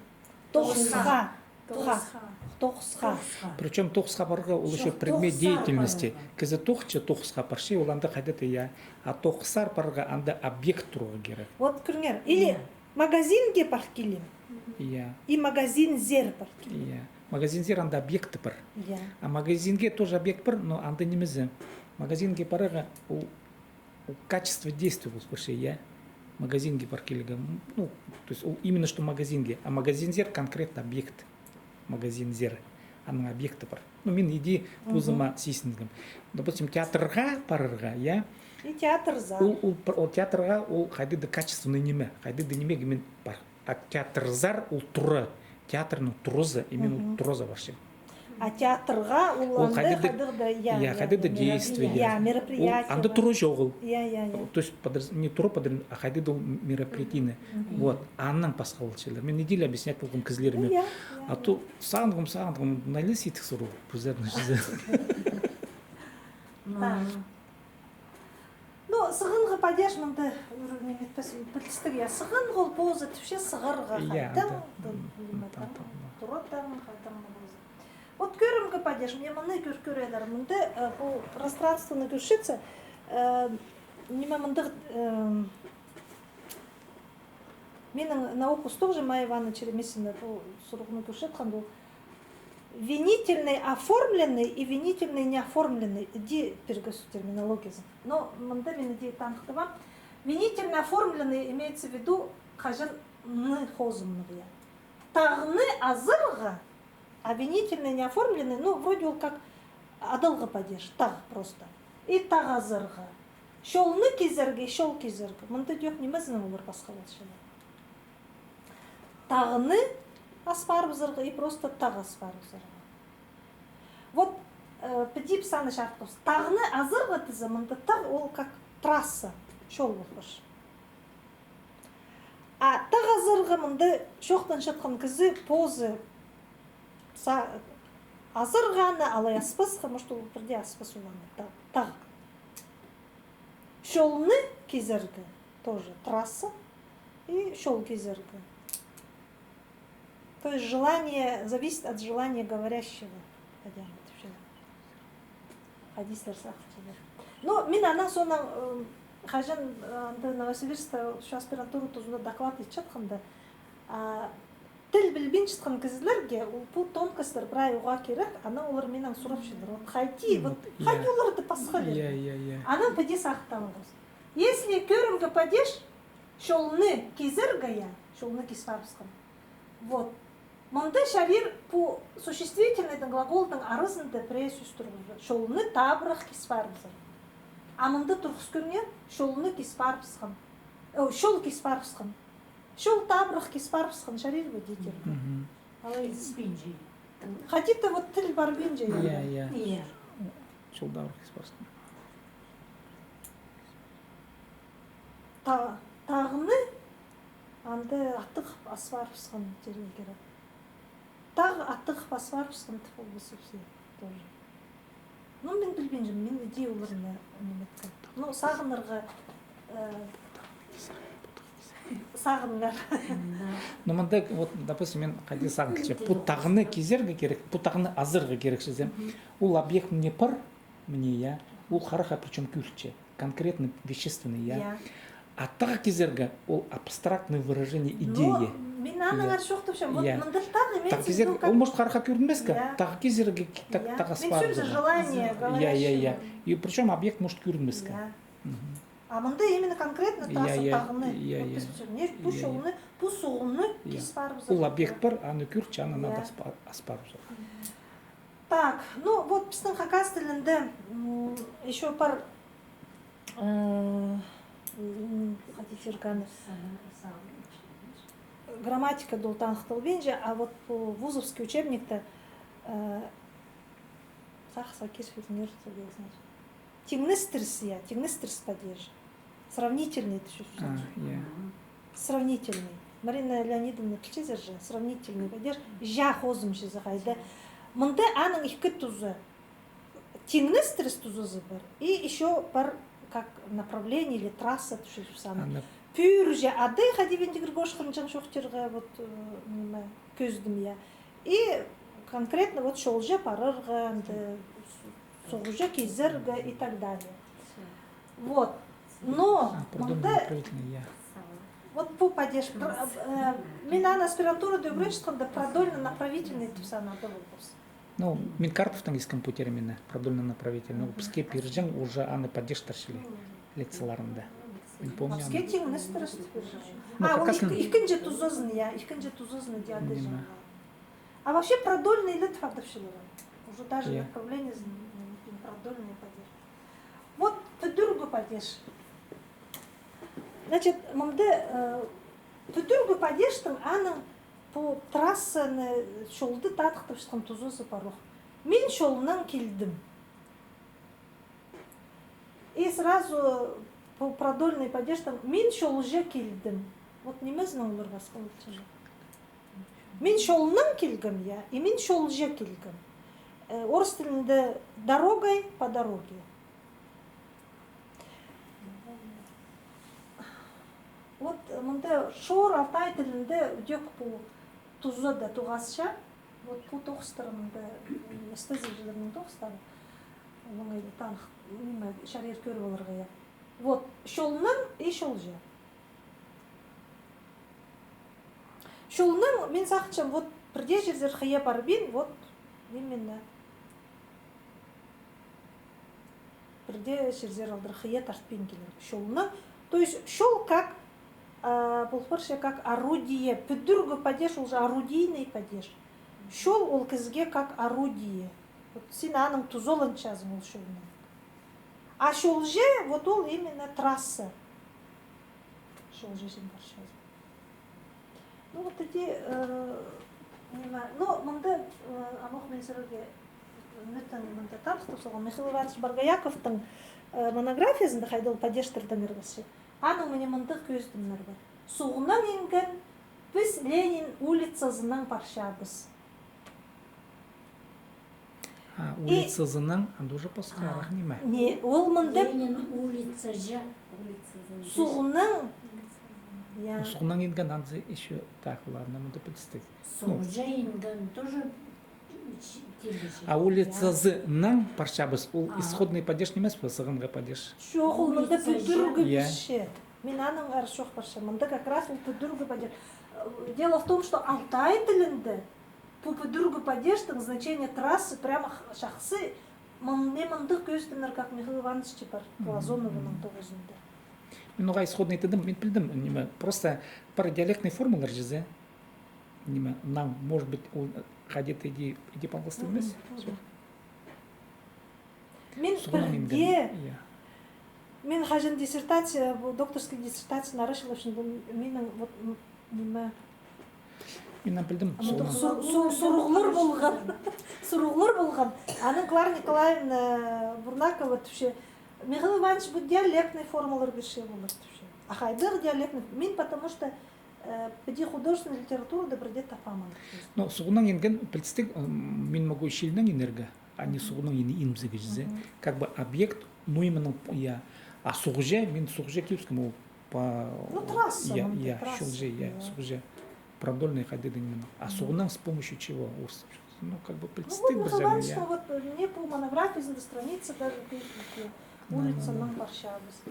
Тоғысха. Тоғысха. Тоғысха. Причём тоғысха парарға ол ещё предмет деятельности. Кізі тоғынча тоғысха парча, ол анда хайда-да, я. А тоғысар парарға анда объект турарға кирек. Вот кӧріңер. Или магазинге пар килем. Я. И магазинзер пар килем. Я. Магазинзер анда объекті пар. Я. А магазинге тоже объект пар, но анда нимезі. Магазинге парарға ол Ол качество действия полып парча, я. Магазинге пар килерге. Ну, то есть ол именно что магазинге. А магазинзер конкретно объект. Магазинзер. Аның объекті пар. Ну, мин иди позыма сизінгем. Допустим, театрға парарға, я. И театрзар. Ол, ол, ол театрға ол хайди-да качественный ниме. Хайди-да нимеге мин пар. А театрзар ол тура, театрның туразы, именно ол туразы парча. А театрға ол анда хайдағ-да, я, я, хайдағ-да действие, я, мероприятие. Анда тура чоғыл. Я, я, я. То есть подра-, не тура подразумевание, а хайдағ-да ол мероприятие. Вот, анаң пасха полчалар. Мин иди ле объяснять полғам кізілеріме. А то сағынғам, сағынғам, налис итік сурығ, пӱзерні чізе. Ну, сығанғы падеж мында ӱр ниме итпес, пілдістіг, я, сығанғы ол позы тіпче сығарға, хайдаң, турадаң, хайдаң позы. Вот кӧрімгі падеж, мына мыны кӧр-, кӧрерлер, мында, э, пу пространствоны кӧрчетсе, э, ниме мында, э, Минің на укус тоже Майя Ивановна Черемисина пу сурығны кӧрчеткен, ол винительный оформленный и винительный неоформленный, іди пиргес терминологиязын. Но мында мин іди таныхтабам. Винительный оформленный имеется в виду, хаҷан ны хозымнығ, я. Тағны азарға, а винительный неоформленный, ну, вроде ол как адалғы падеж, тағ просто. И тағ азарға. Чолны кизерге, чол кизерге. Мында дӧк нимезінең олар пасха полчалар. Тағны ас парыбызарға и просто тағ ас парыбызарға. Вот, э, піди піс аны чарытхабыс. Тағны азарға тізе, мында тағ ол как трасса, чол полғаш. А тағ азарға мында чоохтанчатхан кізі позы са-, азарға аны алай аспасха, может, ол пірдее аспас ол аны, та-, тағ. Чолны кизерге, тоже трасса, и чол кизерге. То есть желание зависит от желания говорящего. Хайди аны тіпчелер. Хайди сірер сағынчазар. Ну, мин анаң соонаң, м, хаҷан, э, анда Новосибирскта, ещё аспирантура тузында доклад итчеткенде, а, тіл пілбинчеткен кізілерге ол пу тонкостьтер прай уғаа кирек, анаң олар минең сурапчалар. Вот хайди, вот, я, хайди оларды пасха пирерге. Я, я, я. Анаң піди сағыптабыс. Если кӧрімгі падеж, чолны кизерге, я, чолны кис парыбысхан. Вот. Мында чарир пу существительныйдың глаголдың аразында пірее сӧс турғызарға. Чолны табырах кис парыбызар. А мында турғыс кӧріңер, чолны кис парыбысхан. О, чол кис парыбысхан. Чол табырах кис парыбысхан, чарир ба, тидір. Мгм. Алай. Кис пинче. Хайди-да вот тіл парбинча. Я, я. Я. Чол табырах кис парыбысхан. Та-, тағны анда аттығ ас парыбысхан тирге кирек. Тағ аттығ ас парыбысхан тіп ол пісіпсе тоже. Ну, мин пілбинчем, мин иди оларны ниме иткем. Ну, сағынарға, э, сағыныңар. Ну, мында, вот, допустим, мин хайди сағын килче. Пу тағны кизерге кирек, пу тағны азарға кирек чізе. Ол объект мына пар, мына, я, ол харахха причём кӧрінче. Конкретный, вещественный, я. Я. А тағ кизерге ол абстрактное выражение идеи. Ну, мин аннаңар чоохтапчам. Вот мында тағ, тағ кизерге, ол может харахха кӧрінмеске. Я. Тағ кизерге ки-, тағ, я, тағ ас парыбысхан. Желание, я, я, я. И причём объект может кӧрінмеске. Я. Мгм. А мында именно конкретно трасса тағны. Я, я. Вот піс не пу чолны, пу суғны кис парыбысхан. Ол объект пар, аны кӧрче, аны надо ас па-, ас парыбысхан. Так, ну вот пістің хакас тілінде, м, ещё пар, э, м, хайди тирге аны, грамматикада ол таныхталбинча, а вот пу вузовский учебникте, э, сағысха кирчеңер, Сергей Александрович. Тиңнестіріс, я, тиңнестіріс падежі. Сравнительный тіп чӧрче. А, я. Сравнительный. Марина Леонидовна, пілчезер же, сравнительный падеж, я, хозым чізе хайда. Мында аның ікі тузы. Тиңнестіріс тузазы пар. И ещё пар как направление или трасса тіп чӧрче саны. Ана. Пӱӱр же ады хайди вендігір кошхынҷаң чоохтирға, вот, э, ниме, кӧзідім, я. И конкретно вот чолҷа парарға, анда, суғҷа кизерге и так далее. Вот. Но, а, продольно мында направительный, я. Вот пу падеж, пр-, э, мин аны аспирантурада ӱгренчеткенде продольно направительный тіп санады ол пос. Ну, мин Картовтың искем пу терминні, продольно направительный. Ну, піске пирҷең уже аны падежтер чіли лекцияларында. Мин помню аны. Піске тиңнестіріс тіп пирҷең. Ну, а, ол ікінҷі тузазын, я, ікінҷі тузазын идеалды. А вообще продольный ле тіп адапчалар. Уже даже направлениезін, м, продольный падеж. Вот пӱдӱргі падеж. Значит, мында, э, пӱдӱргі падежтің аның пу трассаны, чолды тадыхтапчатхан тузазы пар ох. Мин чолнаң килдім. И сразу пу продольный падежтің мин чолҷа килдім. Вот нимезінең олар пасха полча. Мин чолнаң килгем, я, и мин чолҷа килгем. Э, орыс тілінде дорогой, по дороге. Вот, э, мында шор алтай тілінде ідӧк пу тузада тоғасча. Вот пу тоғыстар мында, м, эстезілернің тоғыстары. Олаңай танығ, ниме, чарир кӧріп аларға, я. Вот, чолнаң и чолҷа. Чолнаң, мин сағынчам, вот, пірдее чирзер хыйа парбин, вот, именно. Пірдее чирзер алдыра хыйа тартпин килер. Чолнаң, то есть, чол как, а, пол парча как орудие, пӱдӱргі падеж, ол же орудийный падеж. Чол ол кізіге как орудие. Вот син аның тузаланчазың ол чолнаң. А чолҷа, вот ол именно трасса. Чолҷа син парчазың. Ну, вот іди, э, ниме, ну, мында, э, амох мин сірерге, э, мин мында таныхтап салғам, Михаил Иванович Боргояковтың, э, монографиязында хайдағ ол падежтердең иргізче. Аның міне мындағ кӧзідімнер пар. Суғнаң инген, піс Ленин улицазынаң парчабыс. А, и улицазынаң, а, тоже пасхарах ниме? Не, ол мында Ленин улицаҷа. Суғнаң. Я. Ну, суғнаң инген анзы ещё так, ладно, мында пілістіг. Ну. Суғҷа инген тоже. А улицазынаң парчабыс, ол исходный падеж нимес пе, сығанғы падеж? Чох, ол мында пӱдӱргі пирче. Мин аннаңар чох парчам. Мында как раз ол пӱдӱргі падеж. Дело в том, что алтай тілінде пу пӱдӱргі падежтің значение трассы прямо х-, чахсы, мын-, мин мындағ кӧзідімнер, как Михаил Иванович тіпче пар, Глазунованың тоғызында. Мин оға исходный тидім, мин пілдім, ниме, просто пар диалектный формалар чізе. Ниме, наң, может быть, ол, э, хайди-да иди, иди палғастығ нимес. Мгм. Мин пірдее, я, Мин хаҷан диссертация, пу докторская диссертация нарашылапчам, пу минің вот, м, ниме. Мин ам пілдім, мындағ суғның сур-, сур-, сурығлар полған. Сурығлар полған. Анаң Клара Николаевна Бурнакова тіпче: Михаил Иванович, пу диалектный формалар пирче полар, тіпче. А хайдағ диалектный? Мин, потому что, э, піди художественный литературада пірдее таппаам. Ну, суғнаң инген пілдістіг, м, мин могу чилнең инерге. Анаң суғнаң ин-, инмезе кізі. Мгм. Как бы объект нуйманың, я, а суғҷа, мин суғҷа кибіскем, ол по... Ну, трасса, я, мында я, трасса, чолҷа, я, я. Суғҷа. Продольный хайдағ-да ниме. А суғнаң с помощью чего орыстап чоохтаза? Ну, как бы, ну, пілдістіг вот пір Михаил Иванович, я. Ну, вот, э, не по монографии, за страница даже пишет, улицаның парчабыс.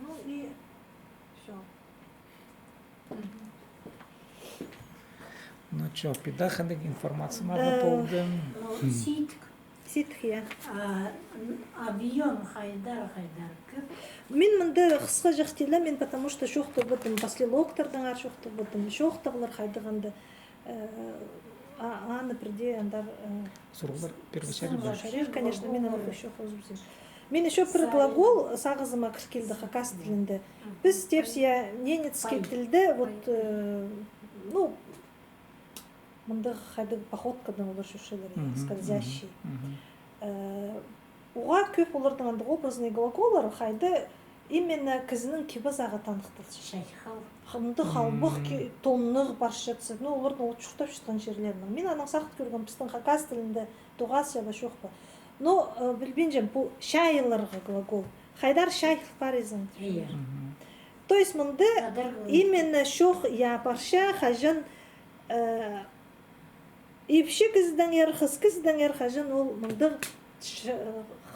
Ну и всё. Ну чё, пида хынығ информация мағаа полды. Ну, сидік. Сидік, я. А, н-, объём хайдар, хайдар кӧп? Мин мында хысхаҷах тілем, мин потому что чоохтабадым, послелогтардаңар чоохтабадым, чоохтағлар хайдағ анда. Э, а, аны пірдее андар, э, сурығлар первоначально, конечно, мин аны ещё хозыбызим. Мин ещё пір глагол сағызыма кір килді хакас тілінде. Піс тіпчебіс, я, ненецкий тілде, вот, э, ну, мындағ хайдағ походкадаң олар чӧрчелер, я, скользящий. Э, уғаа кӧп оларның андағ образный глаголлар, хайда именно кізінің кибі сағаа таныхталча. Чайхал. Мындағ халбах ки-, тоннығ парчатса, ну, оларның ол чуртапчатхан чирлерінең. Мин анаң сағын кӧргем, пістің хакас тілінде тоғасча ба, чох па. Ну, э, пілбинчем, пу чайыларға глагол. Хайдар чайыл паризың. Иә. То есть мында именно чох, я, парча, хаҷан, э, ипчі кізідеңер, хыс кізідеңер, хаҷан ол мындағ ч-,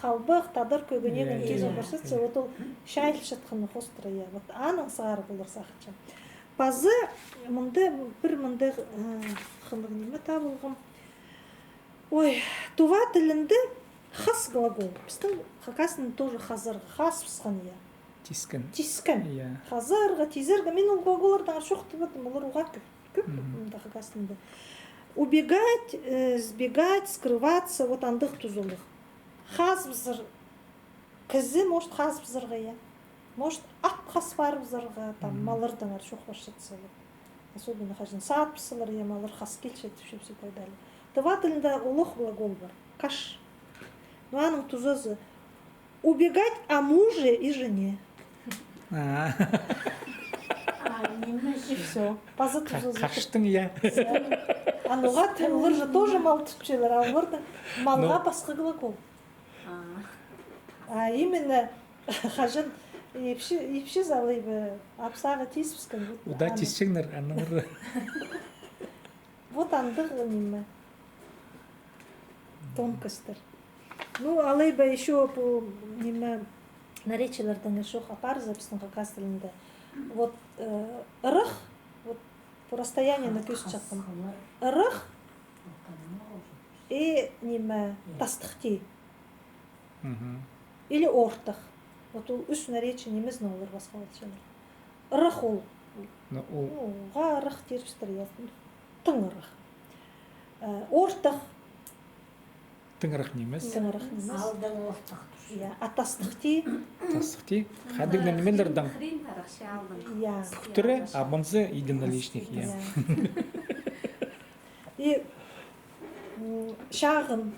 халбах тадар кӧгенегінең киліп парчатса, вот ол чайылчатханны хоостыра, я. Вот анаң сығара полар сағынчам. Пазы мында пір мындағ, э, хынығ ниме табылған. Ой, тува тілінде хас глагол. Пістің хакастың тоже хазарға, хазыбысхан, я. Тискен. Тискен. Я. Хазарға, тизерге. Мин ол глаголлардаң чоохтабадым, олар уғаа кӧп. Кӧп мында хакастың да. Убегать, э, сбегать, скрываться, вот андағ тузалығ. Хазыбызар кізі, может, хазыбызарға, я. Может, ат хас парыбызарға, там, маллардаңар чоох парчатса, вот. Особенно хаҷан саатпыссалар, я, маллар хас килче, тіпчебіс и так далее. Тыва тілінде олох глагол пар. Каш. Но аның тузазы: убегать о муже и жене. А. А, ниме же? И всё. Пазы тузазы. Каштың, я. Анаң уғаа тың, олар же тоже мал тутчалар, а оларда малға пасха глагол. А именно хаҷан ипчі, ипчі залай ба, апсаға тизібіскен. Удаа тизҷеңнер, аннаңар. Вот андағ ниме. Тонкостьтер. Ну, алай ба ещё пу ниме, наречиелердең ещё апарза пістің хакас тілінде. Вот, э, ырах, вот пу расстояниені кӧзіт чатхам. Ырах и ниме, тастыхти. Или ортых. Вот ол ӱс наречие нимезін олар пасхалапчалар. Ырах ол. Ну, ол. Ну, уғаа ырах тирбістер, я. Тың ырах. Э, ортых. Тың ырах нимес. Тың ырах нимес. Алдаң ортых тур. Я, а тастыхти. Тастыхти. Хайдағ-да нимелердең. Хрен парахча алдаң. Я. Пӱктіре, а мынзы единоличник, я. Я. И, м, чағын.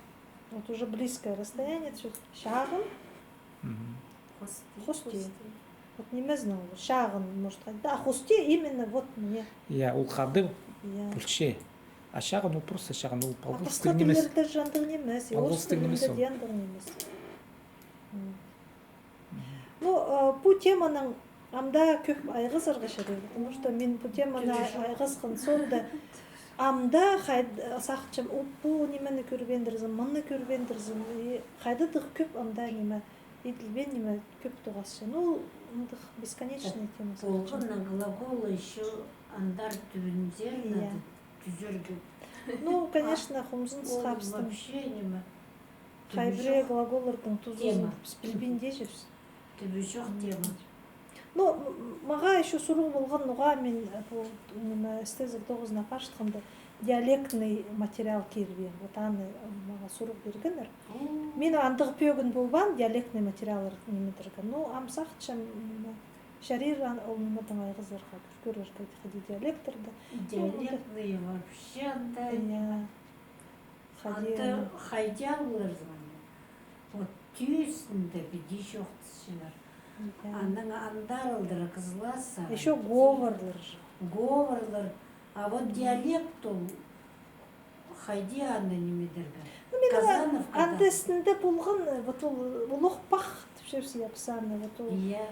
Вот уже близкое расстояние, чағын. Хости. Хости. Вот нимезін ол, чағын, может, хайда. А хости именно вот мына. Я, ол хайдағ пілче. А чағын ол просто чағын, ол палғалыстығ нимес. А пасха тіллерде же андағ нимес, и орыс тілінде де андағ нимес. Ну, э, пу теманаң ам даа кӧп айғазарға чарир, потому что мин пу теманы ай-, айғасхан соонда ам даа хайд-, сағынчам, о, пу нимені кӧрбеендірзім, мыны кӧрбеендірзім, и хайдағ-да кӧп ам даа ниме, иділбеен ниме кӧп тоғасча. Ну, мындағ бесконечная тема сағынчам. Полған на глаголы ещё андар тӱбінзер надо тӱзерге. Ну, конечно, хомзын сыхабыстың. Вообще ниме. Хай пірее глаголларның тузазын піс пілбин дее чӧрчебіс. Тӱбі чох тема. Ну, м-, мағаа ещё сурығ полған, ноға мин, э, пу, ниме, істезіг тоғызына парчатханда, диалектный материал кирбеен. Вот аны, м, мағаа сурығ пиргеннер. Мин андағ пӧгін полбаан диалектный материаллар нимедерге. Ну, ам сағынчам, м, чарир ан-, ол нимедең айғазарға, кӧрерге, хайди диалекттарда. Диалектный вообще анда. Хайди анда аны хайди алғыларзың аны. Вот тӧстінде піди чоохтасчалар. Анаң андар алдыра кызласса. Ещё говорлар же. Говорлар. А вот диалект ол хайди аны нимедерге? Ну, мин анда істінде полған, вот ол, ол ох пах, тіпчебіс, я, піс аны, вот ол. Иә.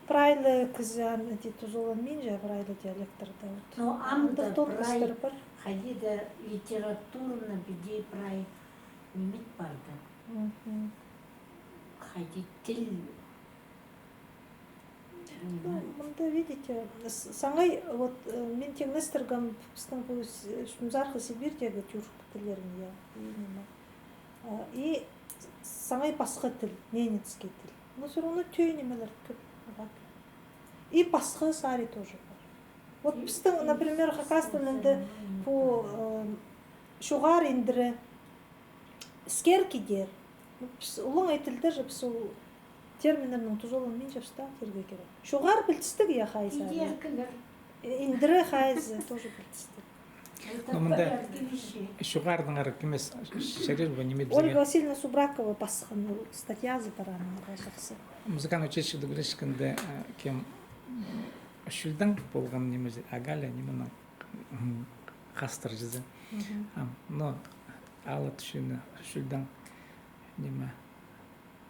Прайлы кізі аны тозаланминча, прайлы диалекттарда, вот. Но анда прай, хайди да литературный піди прай нимет парды. Хайди тіл. Ну, мында, видите, с-, саңай, вот, э, мин тиңнестіргем, пістің пу с-, Ӱстӱнзархы Сибирьдегі тюрк тіллерін, я, и ниме. А, и с-, саңай пасха тіл, ненецкий тіл. Но всё равно тӧӧй нимелер кӧп, ағаа. И пасха сари тоже пар. Вот пістің, например, хакас тілінде пу, э, чоғар индіре, іскер кидер. Піс улуғ ай тілде же піс ол терминнернең тузаланминчабыс таа, тирге кирек. Чоғар пілдістіг, я, хайзы. Индіре хайзы тоже пілдістіг. Ну, мында чоғарның ары кем ес, чарир ба, ниме. Ольга Васильевна Субракова пасхан ол статьязы пар аның, чахсы. Музыкальный училищеде ӱгренчеткенде, э, кем, м, Чӱлдең полған ниме, Агаля, ниме, ну, М, хастырҷызы. Ам, но, алып тӱсчем, Чӱлдең ниме.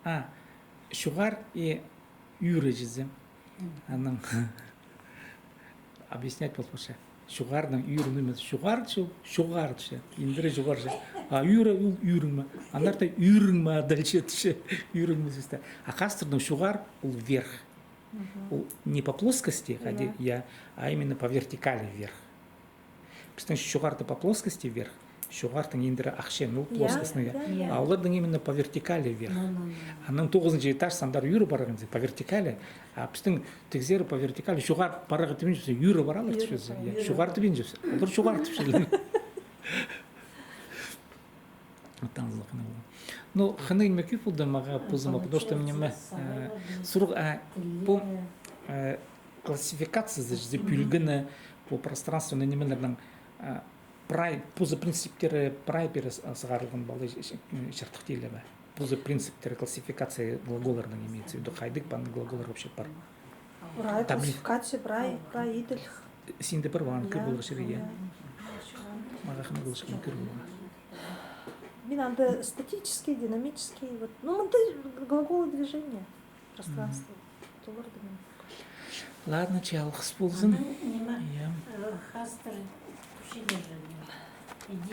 А, чоғар и ӱрі чізе. Анаң объяснять пол парча. Чоғарның ӱрі ниме, чоғар чу, чоғар тӱсче. Индіре чоғар чу. А ӱрі ол ӱрінме. Аннаңар ӱрінме дальше тӱсче. Ӱрінме сӧсте. А хастырның чоғар ол вверх. Ол не по плоскости, хайди, я, а именно по вертикали вверх. Пістің чоғарты по плоскости вверх, чоғартың индіре ахча, ну, плоскостный, я. А олардың именно по вертикали вверх. Анаң тоғызынҷы этажзар андар ӱрі парғанзар, по вертикали, а пістің тігзер по вертикали, чоғар парарға тібинчебіс, ӱрі паралар тіпчебіс, я. Чоғар тібинчебіс, олар чоғар тіпчелер. Оттаң хынығ полған. Ну, хынығ ниме кӧп полды, мағаа позыма, потому что ниме, э, сурығ, э, пу, э, классификациязы, чізе пӱӱлгені, пу пространственный нимелернің, э, прай, позы принциптері прай пеер с-, сығарылған полар, чартыхтап тилебе. Позы принциптері классификация глаголларның, имеется в виду, хайдағ паан глаголлар вообще пар. Прай классификация, прай, прай иділ. Синде пар ба, аны кӧр поларға чарир, я. Мағаа хынығ полча, кӧр поларға. Мин анда статический, динамический, вот. Ну, мында глаголы движения, пространство. Толар да мин. Ладно, че, алғыс ползын. Анаң ниме, я, э, хастыр кӱчелер же ниме. Иди